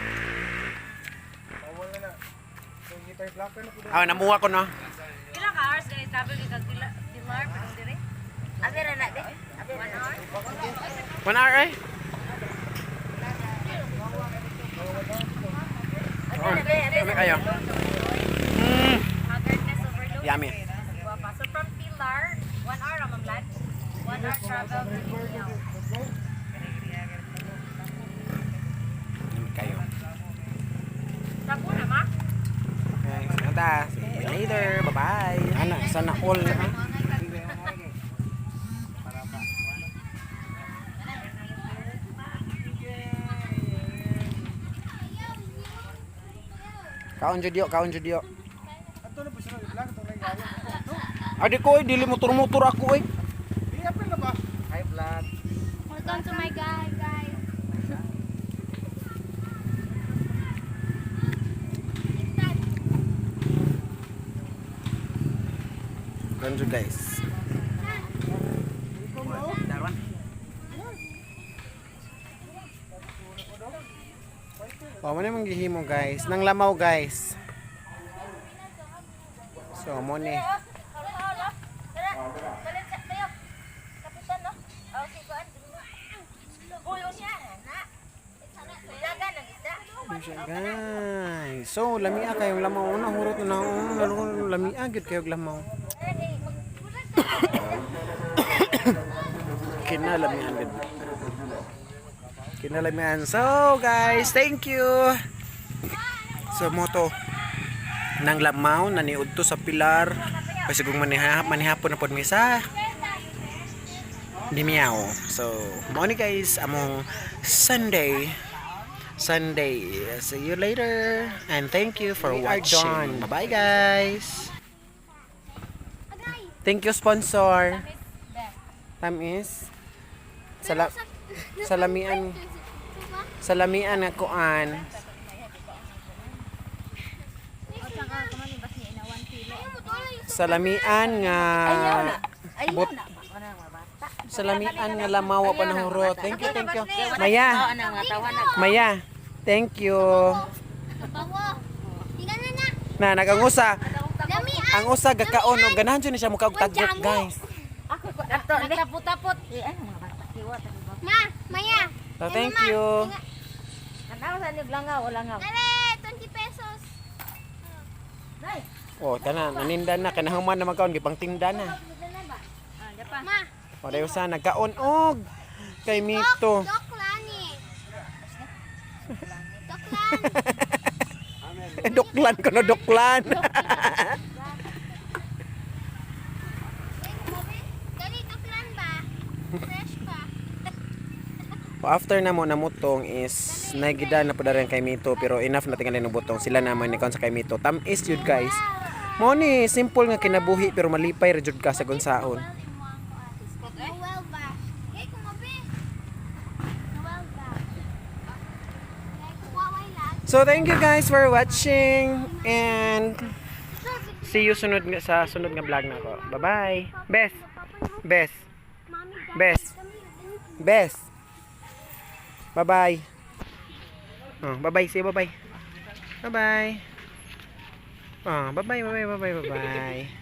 Ah, namuha ko no. Pila ka hours guys, travel kag Pilar, pero dire? Abi ra na de. 1 hour. 1 hour eh. Oh, kami kayo. Haggardness overload. Yummy. Guwapa. So from Pilar, 1 hour ra ma'am lad. 1 hour travel to Dimiao. Yummy kayo. Sabo na ma? Okay, salamat. See you later. Bye-bye. Ana, sana all. Ah. Kaon jud yo, kaon jud yo. Adi ko eh, dili motor-motor ako eh. Hi, vlog. Welcome to my guy, guys. Kaon jud, guys. Oh, mo na mong gihimo, guys. Nang lamaw, guys. So mo ni. Balit sa tayo. Kapitan no. Oh, si kuan. Uy, siya na. Dagan ang isda. Ano siya, guys. So, lamia kayong lamaw. Una, hurot na na. Una, lamia. Gyud kayong lamaw. Kinalamian gyud. Kinalamian. So, guys, thank you. So, moto nang lamaw naniud to sa Pilar kasi kung manihapon na pod mi sa Dimiao. So, mo ni, guys, among Sunday Sunday. See you later and thank you for watching. Bye-bye, guys. Thank you, sponsor. Tamis. Salamian salamian nga kuan. Salamian nga but Sa lamian nga lamaw pa nahurot. Thank you, thank you. Maya. Maya. Thank you. Na nagangusa. Ang usa gakaon og ganahan jud ni siya mukaog tagok, guys. Nagtapot-tapot. Ma, Maya. So, thank you. Kanaw sa ni langaw, langaw. Dali, 20 pesos. Oh, kana naninda na kanahuman na magkaon gipang tinda na. Ma, O dayo sa nagkaon og kay Mito. Dok Lani. Dok Lani. Duklan kono duklan. Dali, Dok Lan ba? Fresh pa. O, after na mo namutong is nagida na pud rin kay Mito pero enough na tingali ng butong sila na man ni sa kay Mito. Tam-is yun, guys. Mo ni simple nga kinabuhi pero malipay ra jud ka sa gunsaon. Noel ba? Kay kumabi. Noel ba? Kay kuwaway lang. So thank you guys for watching and see you sunod nga sa sunod nga vlog nako. Bye-bye. Bes. Bes. Bes. Bes. Bye-bye. Oh, bye-bye. Say bye-bye. Bye-bye. Oh, bye-bye, bye-bye, bye-bye, bye-bye.